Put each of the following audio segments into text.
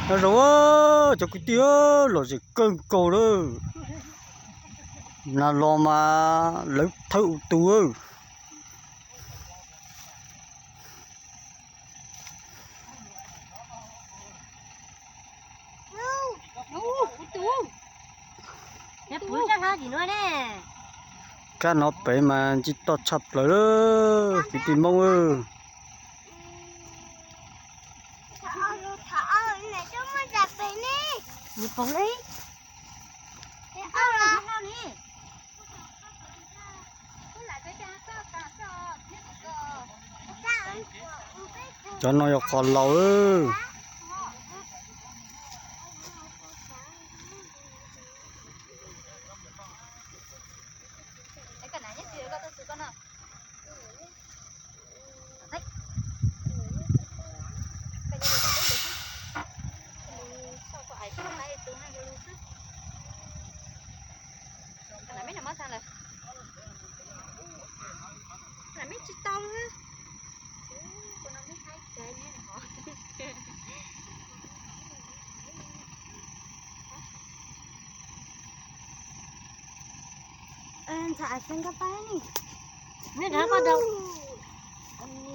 Nyob zoo cov kwv tij, lom zem kawg nkaus lawm. Nas los mas lawv thawb ua tus. Kab no pem mas ntsig toj tshaj plaws lawm kwv tij Hmoob. Cov no yog qos laus.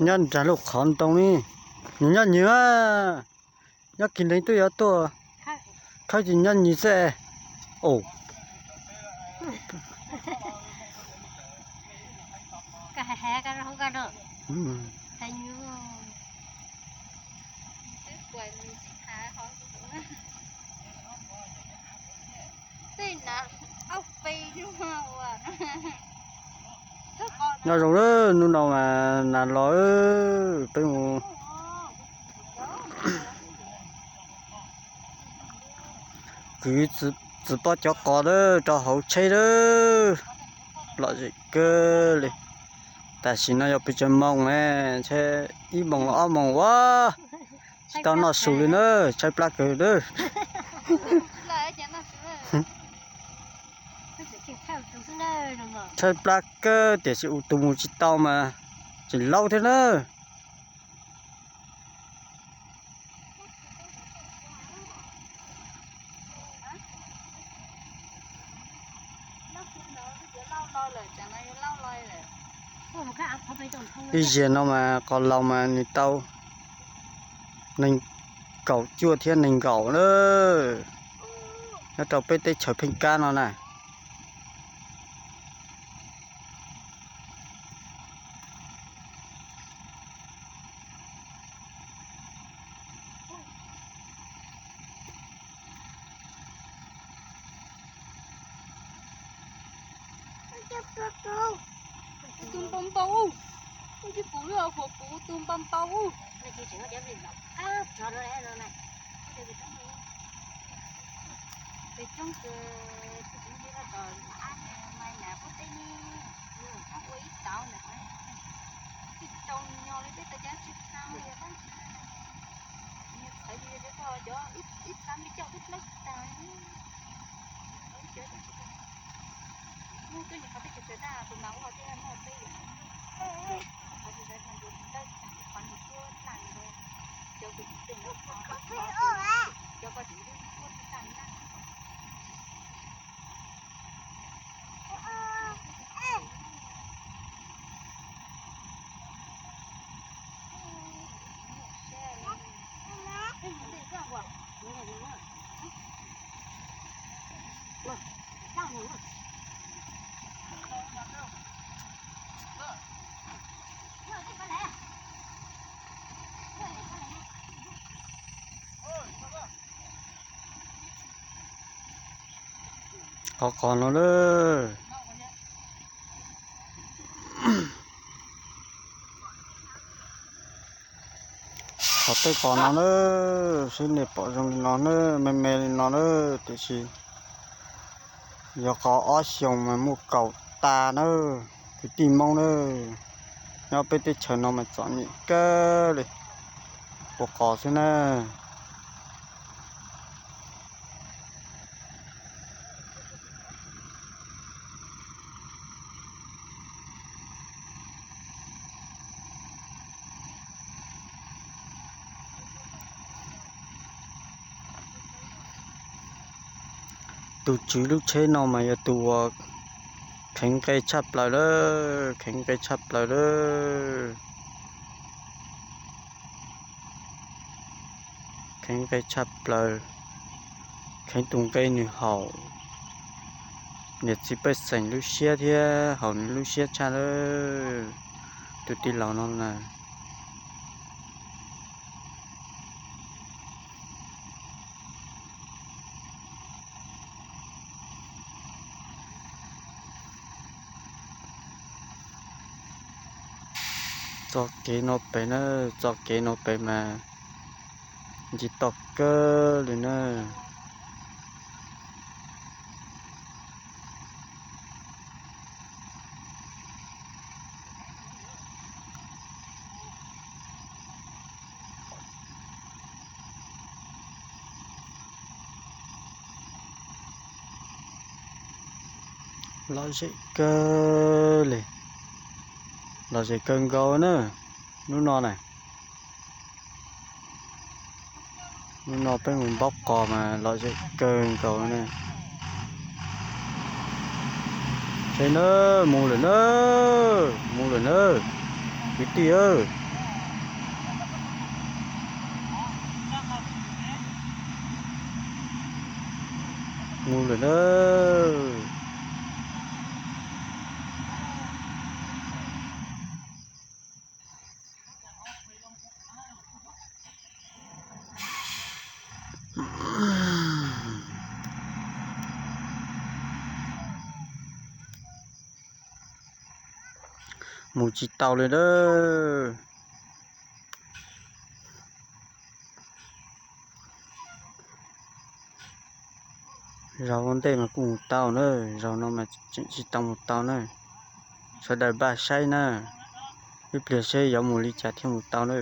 Nyob nrag lub qhov ntoo ne, nws nyob nyias, nyob kis leej twg yuav tuaj khawb tsis nyob nyias xwb. Nyob zoo, hnub no mas nas los, peb mus kwv txiv pob cov qos lawm rau hauv tsheb lawm. Lom zem kawg li. Tam sim no yog pes tsawg moos ne? Ntshe ib moos los ob moos ua. Tsis tau noj su li na, tshaib plab kawg na. Tshaib plab kawg tiam sis ua tus mus tsis tau mas tseem laub thiab na. Ib zaug no mas qos laus mas nws tau nees nkaum cuaj thiab nees nkaum na, nyob rau peb teb chaws Pheej Kab no na. Tus npau npau, tus npau npau, tus npau npau. Peb coob ces tsis nti los tom ab ne, mas nyab pub teb ne, ua ib tauv ntawm qhov ib tauv nyo li peb tau cov tsis tau yog tab sis nws txhawv yus peb koj cov ib txhab me coj ib plaub tag. Muaj twb nim qhov peb tsis txawv tag tus mas ua hauv tej muaj peb yom. Qhov tsis txawv tag nws tawg tag qhov nws tuab tag nws cov kwv tij pej no, cov ko tsis tuab tag na. Qhov qos no lawm. Qhov tej qos no na, seb nej pom zoo li no na, me me li no na, tiam sis yog qos ob xyoos mas muaj kaum tas na, kwv tij Hmoob na, nyob peb teb chaws no mas txom nyem kawg li, ua qos xwb na. Tus tswv lub tsheb no mas yog tus uas kheev nqe tshaj plaws lawm, kheev nqe tshaj plaws lawm. Kheev nqe tshaj plaws, kheev tus nqe nws haum niam txiv pej xeem lub siab thiab haum nws lub siab tshaj lawm, tus tij laug no na. Txoj kev no pem na, txoj kev no pem mas ntsim toj kawg li na. Lom zem kawg li, lom zem kawg nkaus na. Lub no na, lub no peb mus npaub qos mas lom zem kawg nkaus na. Seb na, mus lawm na, mus lawm na, kwv tij. Mus lawm na. Mus tsis tau li na. Zaum ua ntej mas kuj mus tau na, zaum no mas tseem tsis tau mus tau na. Sawv daws npaj saib na, ib pliag seb yuav mus li cas thiaj mus tau na.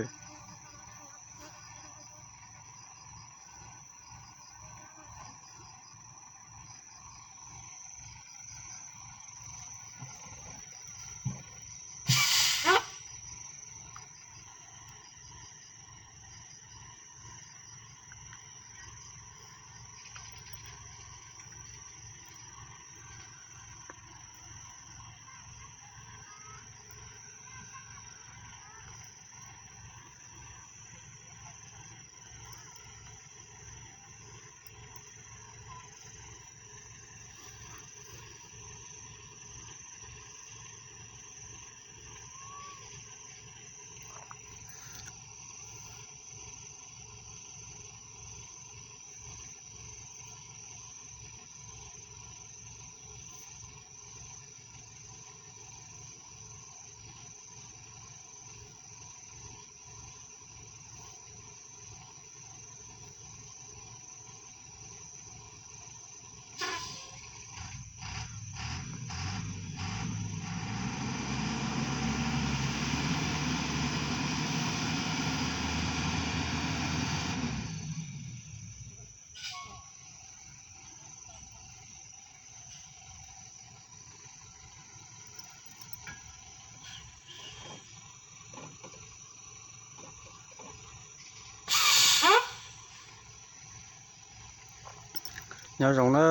Nyob zoo na,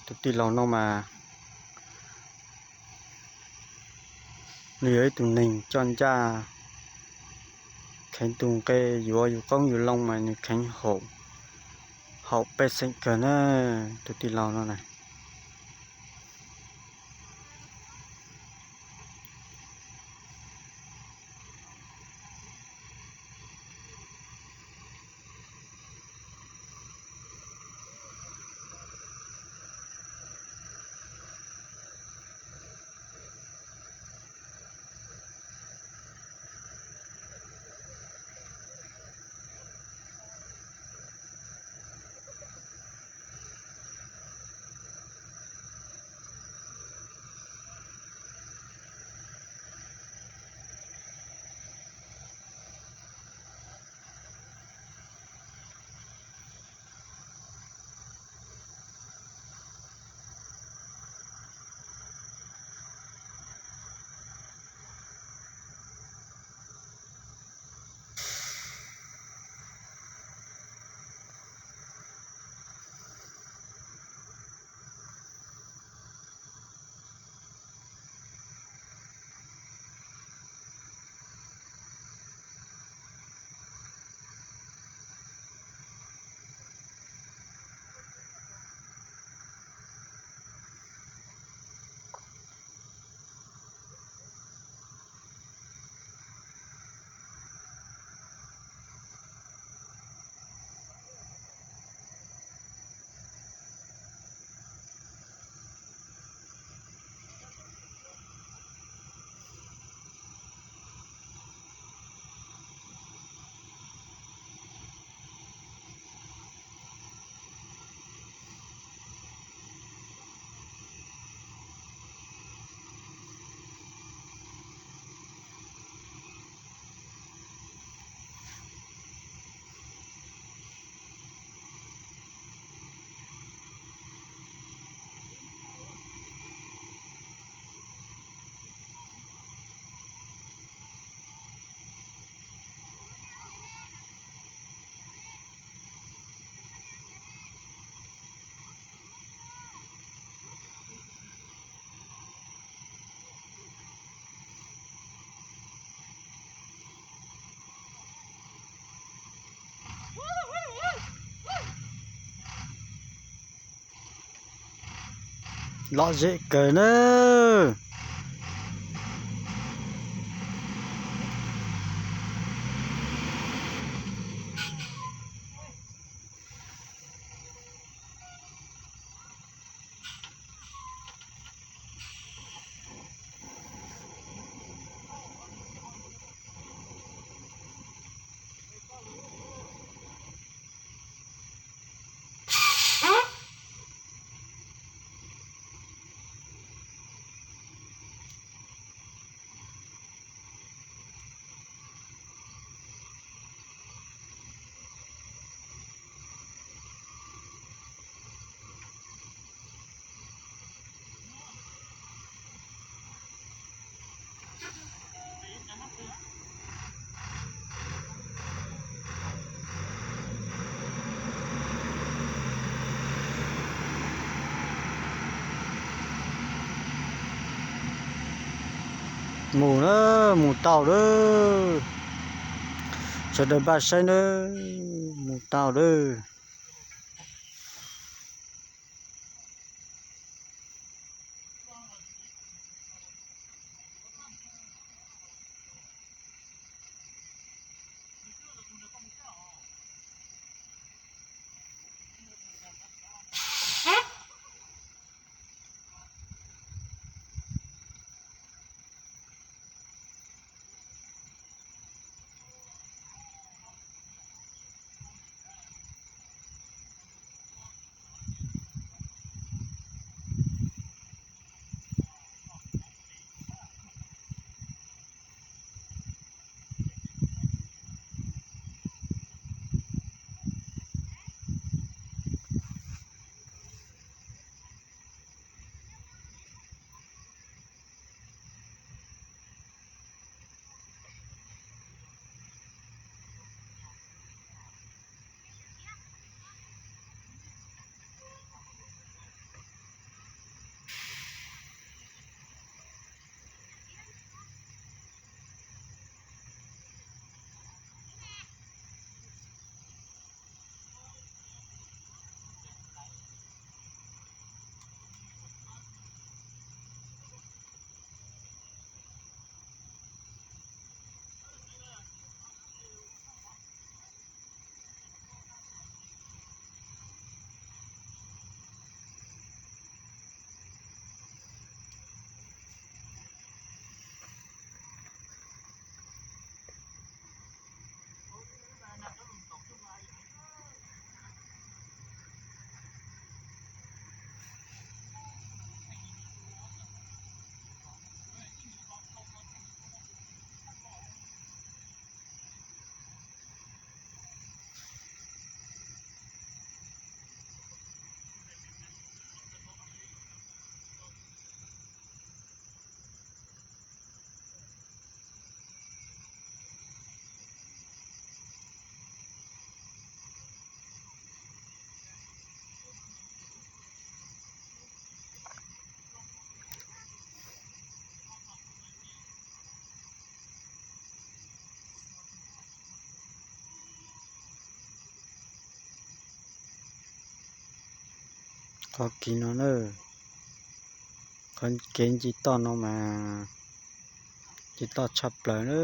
tus tij laug no mas nws yog ib tug neeg coj ncaj, kheev tus nqe yuav yus qoob yus loo mas nws kheev haum pej xeem kawg na, tus tij laug no na. Lom zem kawg nawb. Mus na, mus tau lawm. Sawv daws npaj saib na, mus tau lawm. Qhov kev no na, qhov kev nce toj no mas nce toj tshaj plaws na.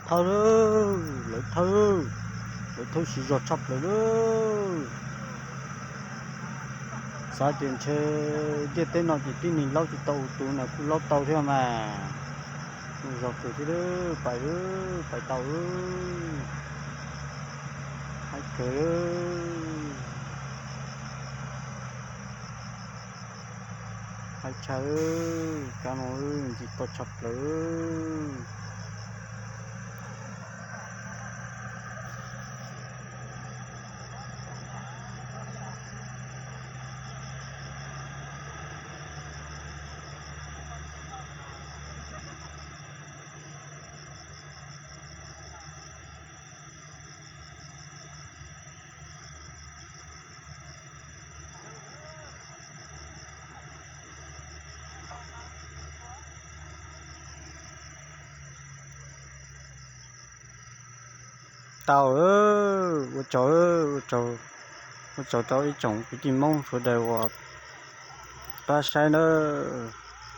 Thawj, lawv thawj, lawv thawj siv zog tshaj plaws lawm. Xav tias ntshe ntiaj teb no ces tib neeg laub tsis tau ua tus na, kuj laub tau thiab mas. Ua zog kawg thiab, pais, pais tau. Haib kawg. Haib tshaj, kab no ntxim to tshaj plaws. Tau, ua tsaug, ua tsaug, ua tsaug rau ib tsoom kwv tij Hmoob sawv daws uas pab saib nawb.